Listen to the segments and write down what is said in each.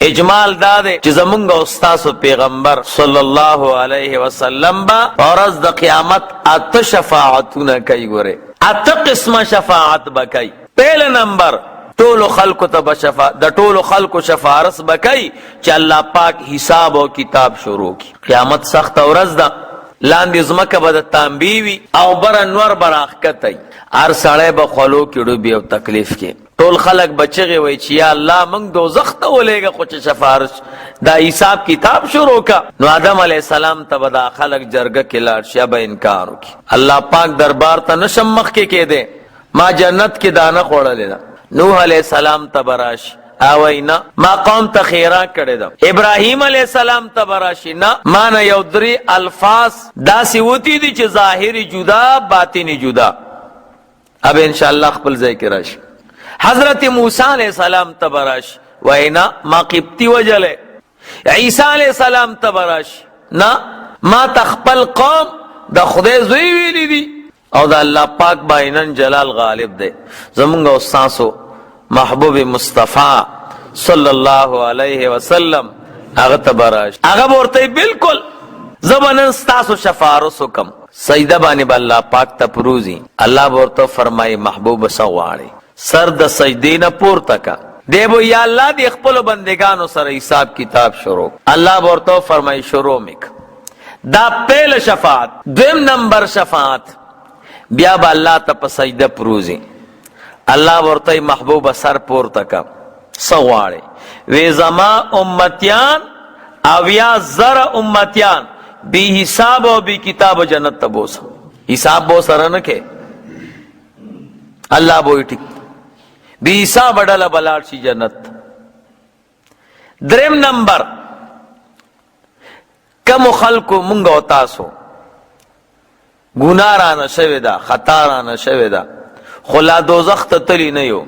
اجمال دا دی چې زمونږ او ستاسو پیغمبر صلی الله علیه وسلم با ورځ د قیامت اته شفاعتونه کوي. ګوره، اته قسمه شفاعت به کوي. پهل نمبر، ټولو خلکو ته به شفا د ټولو خلکو شفارس به کوي چې الله پاک حساب او کتاب شروع کی. قیامت سخت ورځ ده، لاندې ځمکه به د تانبې وي او بره نور به راښکته وي، هر سړی به خولو کې ډوبي او تکلیف کې. ټول خلک به چغې وایي چې یا الله، موږ دوزخ ته ولېږه، خو چې شفارس دا حساب کتاب شروع کا. نو آدم علیه السلام ته به دا خلک جرګه کې لاړ شي، به انکار وکړي، الله پاک دربار ته نشم مخکې کېدی، ما جنت کې دانه خوړلې ده. نوح علیه السلام ته به راشي، اوی نه، ما قوم ته خیرا کړې ده. ابراهیم علیه السلام ته به راشي، نه، ما نه یو درې الفاظ داسې وتی دي چې ظاهري جدا، باطني جدا. اب ان شاء الله خپل ځای کې راشي. حضرت موسی علیه السلام ته به راشي، وینا ما قبطي وجلې. عیسی علیه السلام ته به راشي، نه، ما ته خپل قوم د خدای زوی ویلی دي. او د الله پاک باینن جلال غالب دی. زمونږ او ستاسو محبوب مصطفی صلی الله علیه وسلم هغه ته به راشي، هغه به ورته بالکل زه به نن ستاسو شفارس وکم. سجده باندې به الله پاک ته پروزي، الله به ورته فرمایي محبوب څه غواړې؟ سر د سجدې نه پورته کا. دی به یا الله دې خپلو بندګانو سره حساب کتاب شروع. الله به ورته فرمایي شروع مې. دا پهل شفاعت. دویم نمبر شفاعت، بیا به الله ته په سجده پروزي، الله ورته محبوب سر پورته کا، څه غواړې؟ وی زما امتیان 70,000 امتیان بی حساب او بی کتاب جنت ته بوسه، حساب بو سره نه کې. الله بو ټیک، بی حساب ډله بلاړ شي جنت. دریم نمبر، کم خلکو مونږ او تاسو ګناه رانه شوې ده، خطا رانه شوې ده، خو لا دوزخ ته تلي نه یو،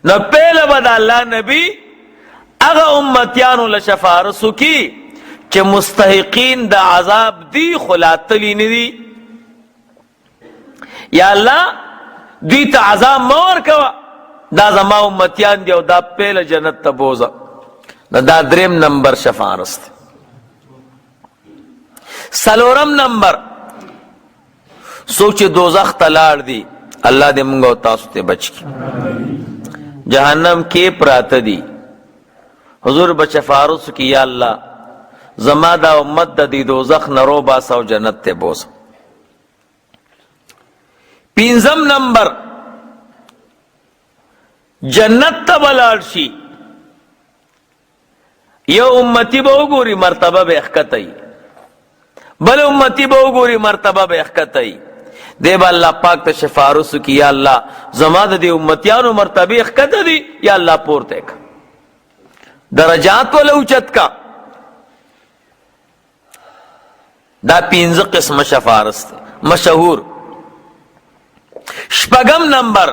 نو پهله به د الله نبي هغه امتیانو له شفارس وکړي چې مستحقین د عذاب دي خو لا تلي نه دي. یا الله، دوی ته عذاب مه ورکوه، دا زما امتیان دي او دا پهله جنت ته بوځه. نو دا دریم نمبر شفارس دی. څلورم نمبر، څوک چې دوزخ ته لاړ دي، الله دې موږ او تاسو ته بچ کړي، جهنم کې پراته دي، حضور به شفارس کی، یا الله، زما دا امت د دې دوزخ نه روباسه او جنت ته بوځه. پنځم نمبر، جنت ته ولاړ شي، یو امتی به وګوري مرتبه به ښکته وي، بل امتی به وګوري مرتبه به ښکته وي، دی به الله پاک ته شفارس وکړي، یا الله، زما د دې امتیانو مرتبې ښکته دي، یا الله پورته کړه، درجات وله اوچت کا. دا پنځه قسمه شفارس دی مشهور. شپږم نمبر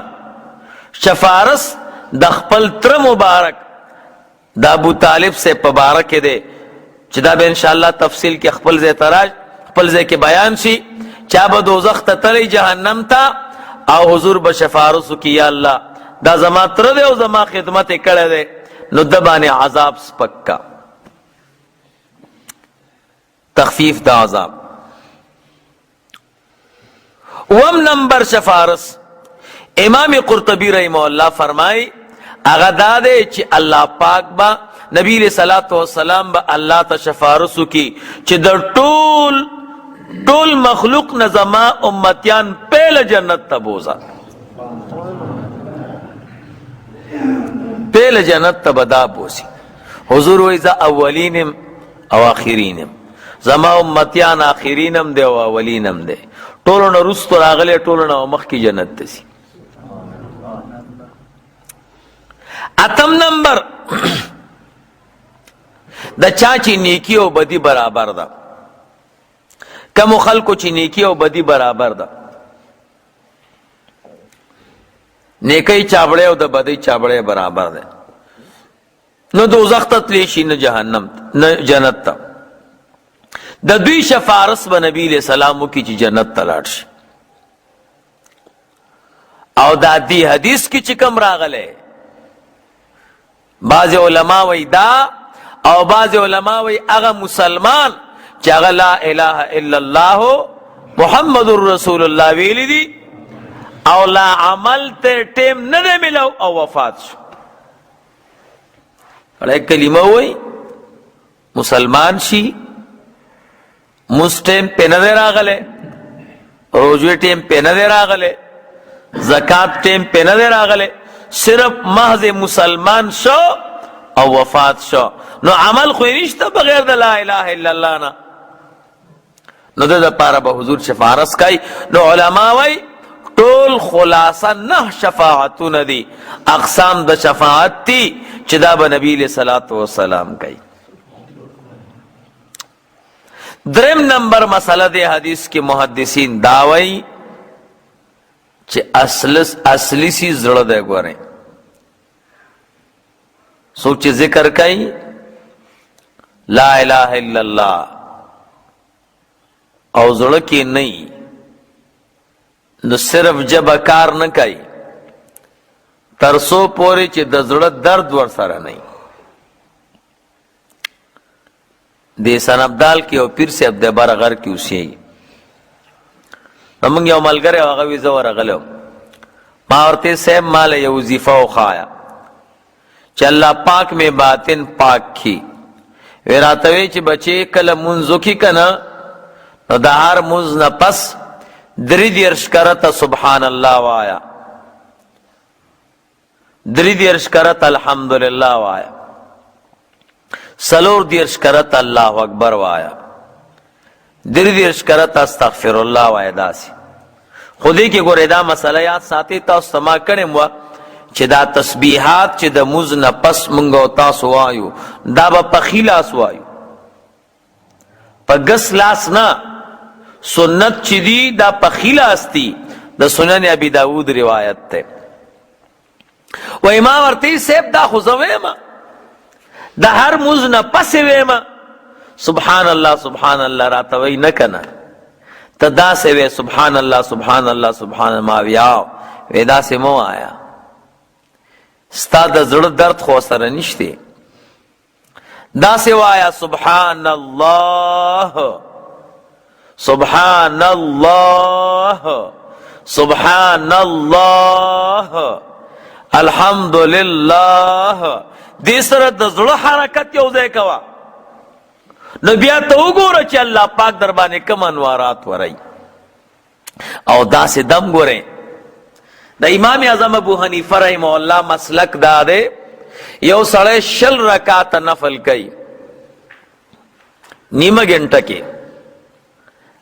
شفارس د خپل تر مبارک د ابو طالب سے په باره کې دی چې دا به ان شاء الله تفصیل کې خپل ځای تراج خپل ځای کې بیان شي. چا به دوزخ ته تللی، جهنم ته، او حضور به شفارس کی، یا الله، دا زما تر دی او زما خدمت کړی دی، نو د باندې عذاب سپک کا، تخفیف د عذاب. وم نمبر شفارس، امام قرطبی رحمه الله فرمای، هغه دا دی چې الله پاک با نبی علیہ الصلوۃ والسلام به الله ته شفارس کی چې د ټول ټول مخلوق نظما امتیان پهل جنت ته بوزا، پهل جنت ته بدا بوزي. حضور وای ز اولینم او اخرینم، زما امتیان اخرینم دی او اولینم دی، ټولو نه رستو راغلی، ټولو نه مخکې جنت ته ځي. اتم نمبر، د چا چې نیکی او بدی برابر ده، کم خلکو چې نیکی او بدی برابر ده، نیکی چابړې او د بدی چابړې برابر ده، نه دوزخ ته تلی شي، نه جهنم، نه جنت ته، د دوی شفارس به نبی علیہ السلام کی چې جنت ته لاړ شي. او دا دی حدیث کې چې کم راغله بعض علما وی دا او بعض علما وی هغه مسلمان چې هغه لا اله الا الله محمد رسول الله ویلی دي او لا عمل ته ټیم نه دی ملو او وفات شو. اړه کلمه وای مسلمان شي، مستم په نه راغله، روزه ټیم په نه راغله، زکات ټیم په نه راغله، صرف محض مسلمان شو او وفات شو، نو عمل خو نشته بغیر د لا اله الا الله نه، نو د لپاره به حضور شفارس کوي. نو علما وای ټول خلاصه نه شفاعتونه دي، اقسام د شفاعت دي چې دا به نبی له صلوات و سلام کوي. دریم نمبر مسله دی حدیث کې محدثین دا وایي چې اصلي سی زړه دی. ګوره څوک چې ذکر کوي لا اله الا الله او زړه کې نه، نو صرف جبه کار نه کوي تر څو پورې چې د زړه درد ور سره نه. د سنبدال کې او پیر صاحب د بار غر کې اوسېږي. زمونږ یو ملګری هغه وی زه ورغلی، ما ورته صاحب مال یو وظیفه وښایه چې الله پاک می باطن پاک کی. وراته چې بچي کله مونږ کی کنه، نو د هر مونږ نه پس 33 کرته سبحان الله وایا، 33 کرته الحمدلله وایا، 34 کرته الله اکبر وایا، 33 کرته استغفر الله وایا. داسې خو دې کې ګورې دا مسله یاد ساتي، تاسو ته ما کړې وه چې دا تسبیحات چې د موز نه پس مونږ او تاسو وایو، دا به په ښي لاس وایو، په ګس لاس نه. سنت چې دي دا په ښي لاس دي، د سنن ابي داود روایت ده. و ما ورته صاحب دا خو زه وایم د هر موز نه پس وایم سبحان الله سبحان الله، راته وای نه کنه ته داسې وې سبحان الله سبحان الله سبحان ما ویاو وې داسې مو آیا، ستا د زړه درد خو سره نشته، داسې وایا سبحان الله سبحان الله سبحان الله الحمدلله. دې سره د زړه حرکت یو ځای کوه، نو بیا ته وګوره چې الله پاک در باندې کوم انوارات ورای. او داسې دم ګوره د امام اعظم ابو حنیفه رحمه الله مسلک دا دی، یو سړی 20 رکعات نفل کوي نیمه ګنټه کې،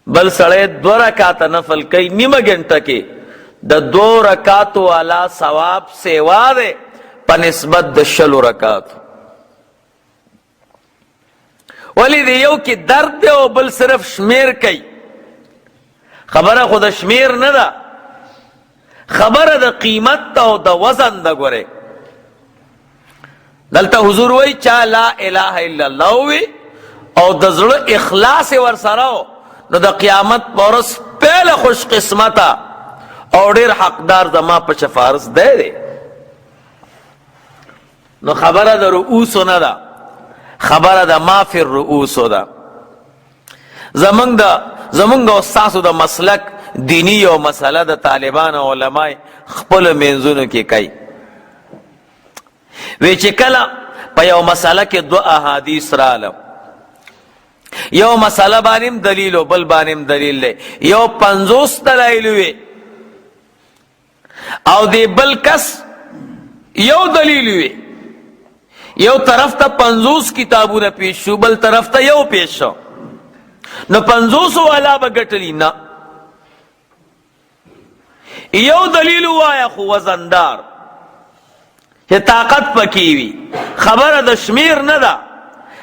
بل سړی 2 رکعات نفل کوي نیمه ګنټه کې، د 2 رکعاتو والا ثواب سیوا دی په نسبت د 20 رکعاتو. ولی دی یو کې درد دی او بل صرف شمیر کوي. خبره خو د شمیر نه ده، خبره د قیمت او د وزن ده. ګوره دلته حضور وای چا لا اله الا الله وی او د زړه اخلاص ور سره، نو د قیامت پر ورځ پهله خوش قسمته او ډیر حقدار زما په شفارس دی دی. نو خبره د رؤوس نه ده، خبره د ما فی الرؤوس ده. زمونږ او ستاسو د مسلک دینی او مسله د طالبان او علماء خپل منځونو کې کوي. وی چې کله په یو مسله کې دوه احادیث رااله، یو مسله باندې دلیل او بل باندې دلیل دی، یو 50 دلایل وی او دی بل کس یو دلیل وی، یو طرف ته 50 کتابونه پیش شو، بل طرف ته یو پیش شو، نو 50 والا به ګټلی نه. یو دلیل وایا خو وزندار چې طاقت پکې وي. خبره د شمیر نه ده،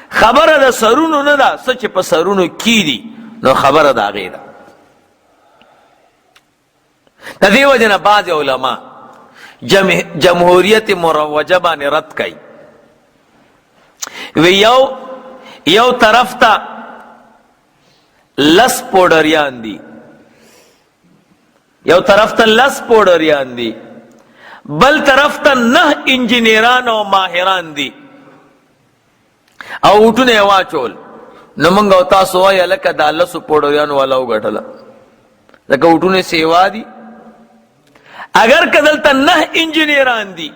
خبره د سرونو نه ده، څه چې په سرونو کې دي نو خبره د هغې ده. د دې وجه نه بعضې علما جمهوریت مروجه باندې رد کوي. وی یو طرف ته لس پوډریان دي، یو طرف ته لس پوډریان دي، بل طرف ته نه انجنیران او ماهران دي او وټونه یې واچول، نو موږ او تاسو وایو لکه دا لسو پوډریانو والا وګټله، ځکه وټونه سیوا دي. اگر که دلته نه انجنیران دي،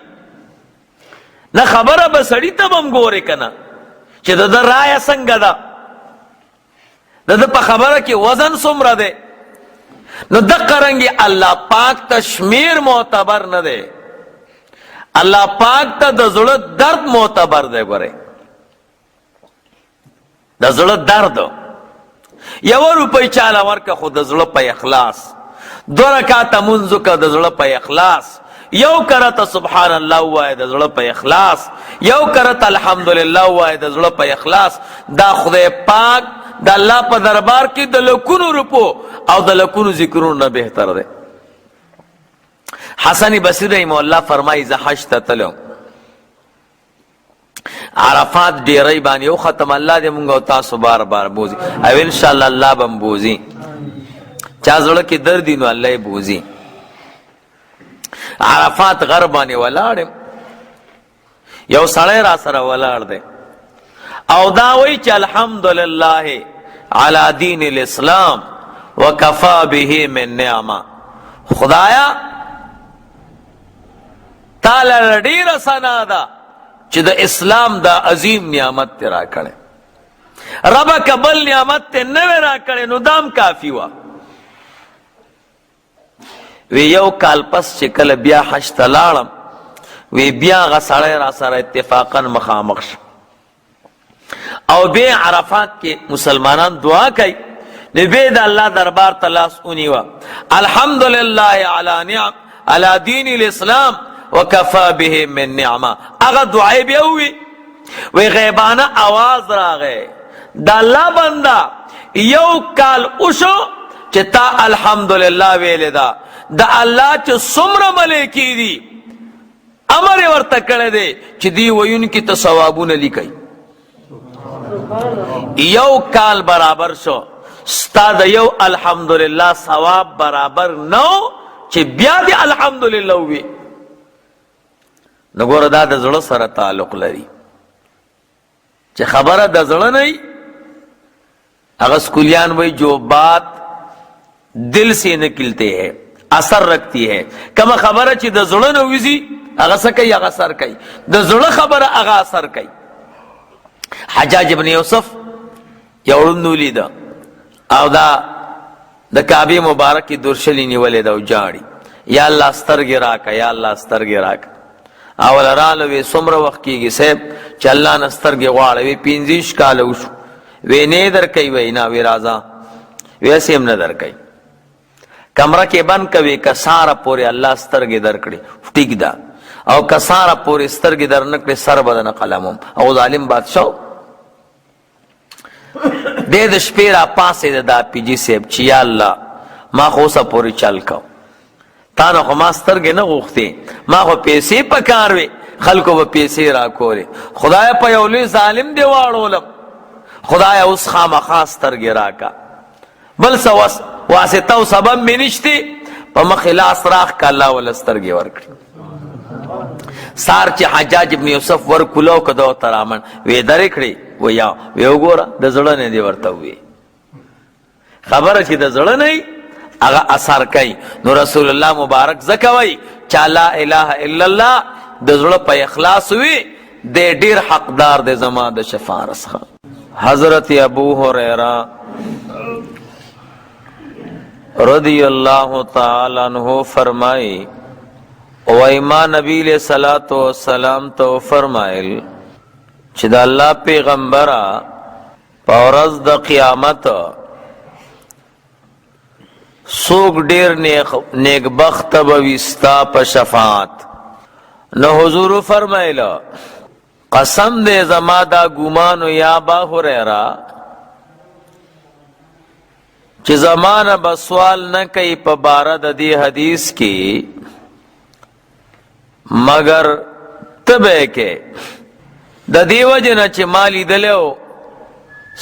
نه خبره به سړي ته به هم ګورې که نه چې د ده رایه څنګه ده، د ده په خبره کې وزن څومره دی. نو دقه رنګې الله پاک ته شمیر معتبر نه دی، الله پاک ته د زړه درد معتبر دی. ګورئ د زړه درد، یو روپۍ چاله ورکه خو د زړه په اخلاص، دوه رکعاته مونځ وکړه د زړه په اخلاص، یو کرته سبحان الله ووایه د زړه په اخلاص، یو کرته الحمدلله ووایه د زړه په اخلاص. دا خدای پاک د الله په دربار کې د لکونو روپو او د لکونو ذکرونو نه بهتر دی. حسن بصری رحمه الله فرمایي زه حج ته تلم، عرفات ډیری باندې او ختم، الله دې مونږ او تاسو بار بار بوزي او ان شاء الله الله بم بوزي. چا زړه کې درد نو الله یې بوزي. عرفات غر باندې ولاړم، یو سړی را سره ولاړ دی او دا وایي چې الحمدلله علی دین الاسلام وکفا به من نعمه. خدایا تعالی ډیره ثنا ده چې د اسلام دا عظیم نعمت ته راکړي. رب کبل نعمت ته نه راکړي نو دام کافی و. وی یو کال پس چې کله بیا حج ته لاړم، وی بیا هغه سړی را سره اتفاقا مخامخ شو او بیا عرفات کې مسلمانان دعا کوي، نو بیا د الله دربار ته لاس ونیوه، الحمدلله علی نعم علی دین الاسلام وکفا به من نعمه. هغه دعا بیا وی، وی غیبانه आवाज راغی، د الله بنده یو کال وشو چې تا الحمدلله ویلې ده، د الله چې څومره ملایکې دي امر یې ورته کړی دی چې دی ویونکي ته ثوابونه لیکي. یو کال برابر شو، ستا د یو الحمدلله ثواب برابر نو چې بیا دې الحمدلله ووي. نو ګوره دا د زړه سره تعلق لري، چې خبره د زړه نه وي. هغه سکولیان وایي جو بات دل سے نکلتے ہے اثر رکھتی ہے. کما خبره چې د زړه نه وځي هغه څه کوي؟ هغه اثر کوي. د زړه خبره هغه اثر کوي. حجاج ابن یوسف یو ړوند ولید او دا د کعبې مبارکې درشلې نیولې ده او جاړي، یا الله سترګې راکه، یا الله سترګې راکه. اول راله وی څومره وخت کېږي صاحب چې الله نه سترګې غواړې؟ وی 25 کاله وشو. وی نه درکوي؟ وی نه. وی راځه. وی هسې هم نه درکوي، کمره کې بند کوي، که ساره پورې الله سترګې درکړي ټیک ده، او که ساره پورې سترګې در نه کړې سر به درنه قلموم. او ظالم بادشاه دی د شپې را پاڅېده دا پیجي صاحب چې یا الله ما خو اوسه پورې چل کو، تا نه خو ما سترګې نه غوښتې، ما خو پیسې په کار وې، خلکو به پیسې راکولې، خدای په یو لوی ظالم دی واړولم، خدای اوس خامخا سترګې راکه، بل څه واسطه او سبب مې نشته، په مخ لاس راخ که الله وله سترګې ورکړي. سار چې حجاج ابن یوسف ور کولو که دا ورته رامن وې درې کړې، وی یا وی وګوره د زړه نه دی ورته وی خبره چې د زړه نه هغه اثر کوي. نو رسول الله مبارک ځکه وایي چې لا اله الا الله د زړه په اخلاص وي، دی ډیر حقدار دی زما د شفارس. حضرت ابو هريره رضی الله تعالی عنہ فرمایي، او ایمان نبی علیہ الصلوۃ والسلام ته فرمایل چې د الله پیغمبره په ورځ د قیامت څوک ډیر نیکبخت به وي ستا په شفاعت؟ نو حضور فرمایل، قسم دې زما دا ګمان یا با هریره چې زمانه به سوال نه کوي په باره د دې حدیث کې، مګر تبه کې د دې وجه نه چې ما لیدلی و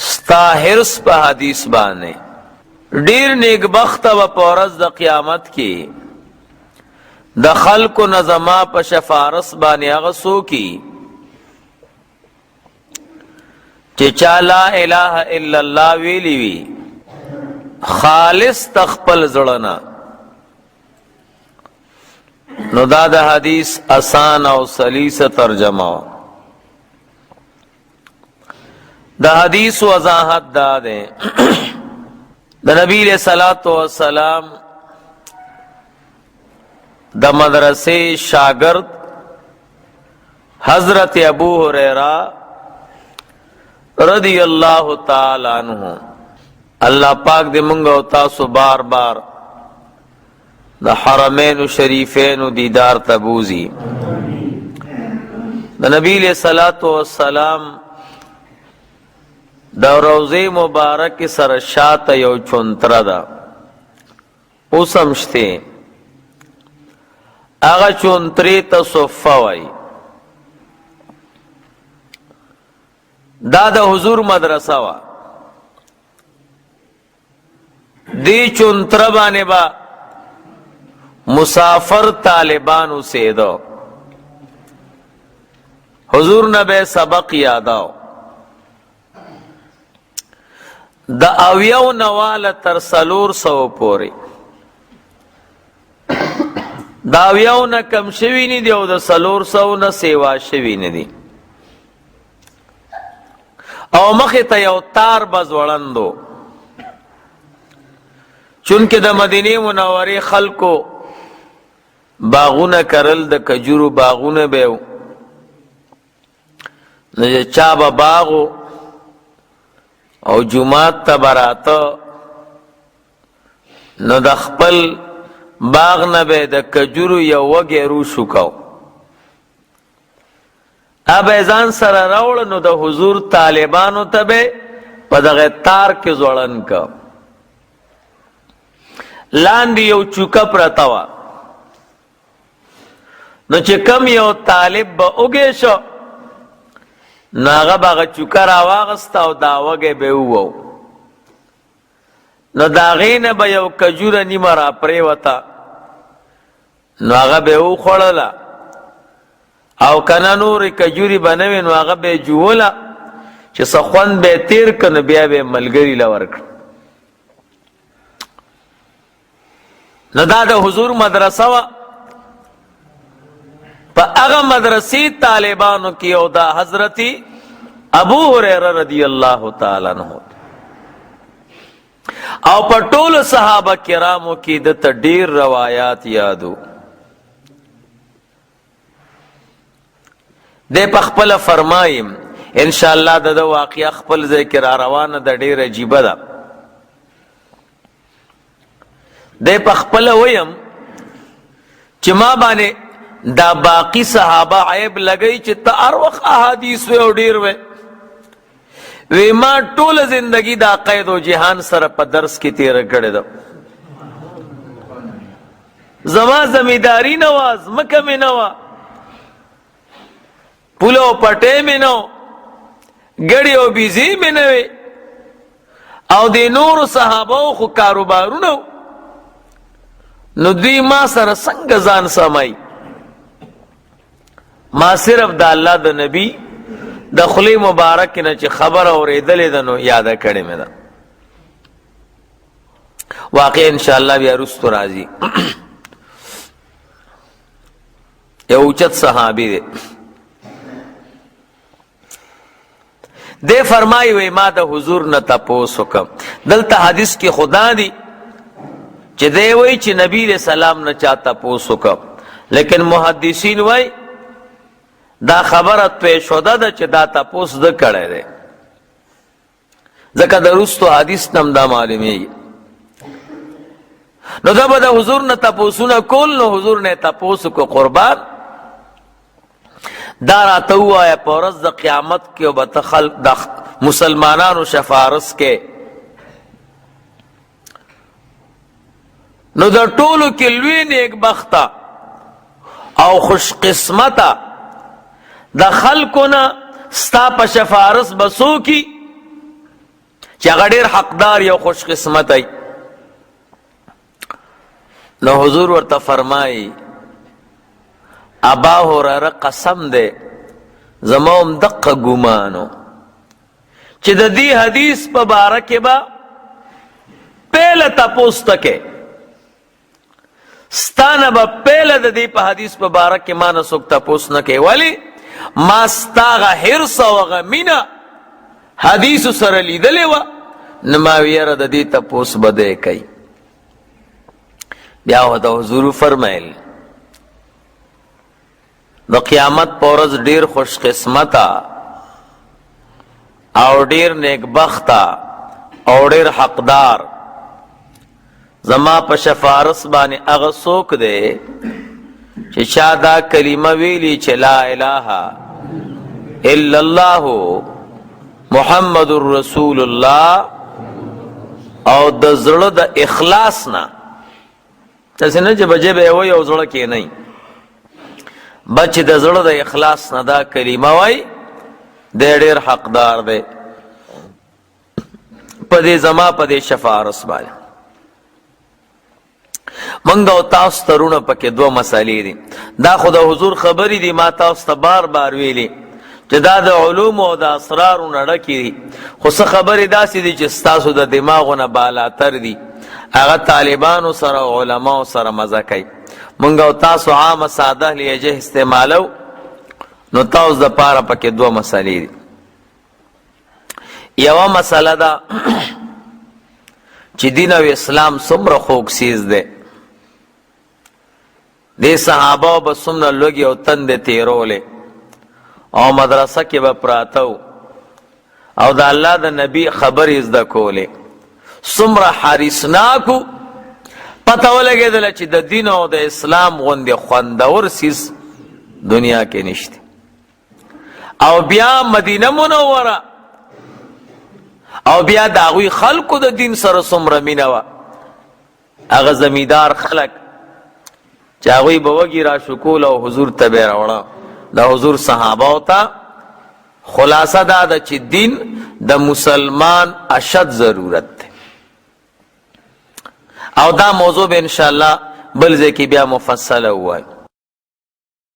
ستا حرص په حدیث باندې، ډیر نیکبخته به په ورځ د قیامت کې د خلکو نه زما په شفارس باندې هغه څوک چې چا لا اله الا الله ویلی وي خالص تخپل زړه نه. نو دا د حدیث اسان او سلیسه ترجمه. د حدیث وضاحت دا ده، د نبی له صلوات و سلام د مدرسې شاګرد حضرت ابو هريره رضی الله تعالی عنہ، الله پاک دې مونږ او تاسو بار بار د حرمین شریفین دیدار ته بوزي. د نبی له صلوات و سلام د روضه مبارک سره شاته یو چونتره ده، اوسم شته، هغه چونترې ته صفه وای. دا د حضور مدرسه وا، دی چونتره باندې با مسافر طالبان اوسېدو، حضور نبی سبق یاداو. د اویو نواله تر 400 پورې، دا اویو نه کم شوي نه دي او د 400 نه سیوا شوي نه دي. او مخې ته یو تار به ځوړندو، چونکه د مدینې منورې خلکو باغونه کرل، د کجورو باغونه به وو، نو چې چا به باغو او جومات ته به راته، نو د خپل باغ نه به د کجورو یو وږی روشوکاو، ابه ځان سره راوړ، نو د حضور طالبانو ته به په دغه تار کې ځوړند که. لاندې یو چوکه پرته وه، نو چې کم یو طالب به وږی شو، نو هغه به هغه چوکه راواغسته او دا وږی به ووو، نو د هغې نه به یو کجوره نیمه راپرېوته، نو هغه به وخوړله، او که نه نورې کجوري به نه وې، نو هغه به یې جووله چې څه خوند به یې تېر کړ، نو بیا به یې ملګري له ورکړ. نو دا د حضور مدرسه وه. په هغه مدرسې طالبانو کې یو دا حضرت ابو هريره رضی الله تعالی عنہ، او په ټولو صحابه کرامو کې د ته ډیر روایات یادو. د په خپل فرمایم، ان شاء الله د واقعیا خپل ځای کې را روانه د ډیر عجیبه ده. د په خپل ویم چې ما باندې دا باقی صحابه عیب لګی چې ته هر وخت احادیث وې او ډیر وې، وی ما ټول زندگی دا قید او جهان سره په درس کې تیر کړی ده. زما زمیداری نه وه، ځمکه مې نه وه، پوله او پټی مې نه وه، ګړې او بیزې مې نه وې، او د نورو صحابو خو کاروبارونه، نو دوی ما سره څنګه ځان سمای؟ ما صرف د الله د نبی د خلی مبارک نه چې خبر اورېدلې ده نو یاده کړې مې ده. واقع ان شاء الله بیا وروسته راځي. یو اوچت صحابي دی، دی فرمایي وی ما د حضور نه تپوس وکم. دلته حدیث کې خدا دی چې دی وای چې نبی علیہ السلام نه چا تپوس وکم، لیکن محدثین وای دا خبره توې شوده ده چې دا تپوس د کړی دی، ځکه د روستو حدیث نم دا معلومیږي. نو دا به د حضور نه تپوسونه کول، نو حضور نه تپوس کو قربان دا راته ووایه په ورځ د قیامت کې به ته خلق د مسلمانانو شفارس کې، نو د ټولو کې لوی نیکبخته او خوش قسمته د خلکو نه ستا په شفارس به څوک چې هغه ډېر حقدار یو خوش قسمت دی. نو حضور ورته فرمایي ابا هريره قسم دی، زما هم دقه ګمانو چې د دې حدیث په باره کې به پهله تپوس ته کې، ستانه به پهله د دې په حدیث په باره کې ما نه څوک تپوس نه کوي. ولې؟ ما ستا هغه حرص او هغه مینه حدیث سره لیدلې وه، نو ما ویره د دې تپوس به دی کوي. بیا ورته حضور فرمایل، د قیامت په ورځ ډیر خوش قسمته او ډیر نیکبخته او ډیر حقدار زما په شفارس باندې هغه څوک دی چې چا دا کلمه ویلی چې لا اله الا الله محمد رسول الله، او د زړه د اخلاص نه، داسې نه چې بجې به وای او زړه کې نه، بچ د زړه د اخلاص نه دا کلمه وای، دی ډیر حقدار دی په دې زما په دې شفارس باندې. منګ او تاسو ترونه پکې دوه مسالې دي. دا خو د حضور خبرې دي، ما تاسو ته بار بار ویلي چې دا د علوم او د اسرارو نه ډکې دي، خو څه خبرې داسې دي چې ستاسو د دماغو نه بالاتر دي، هغه طالبانو سره او علماو سره مزه کوي. مونږ او تاسو عامه ساده لهجه استعمالو، نو تاسو د پاره پکې دوه مسالې دي. یوه مسله ده چې دین او اسلام څومره خوږ څیز دی، دې صحابه به څومره لوږې او تندې تېرولې او مدرسه کې به پراته وو او د الله د نبی خبرې زده کولې، څومره حریصناک وو. پته ولګېدله چې د دین او د اسلام غوندې خوندور څیز دنیا کې نشته. او بیا مدینه منوره او بیا د هغوی خلکو د دین سره څومره مینه وه، هغه زمیدار خلک چې هغوی به وږي را شکول او حضور ته به یې راوړه، د حضور صحابه ته. خلاصه دا ده چې دین د مسلمان اشد ضرورت دی، او دا موضوع به ان شاء الله بل ځای کې بیا مفصله ووایو.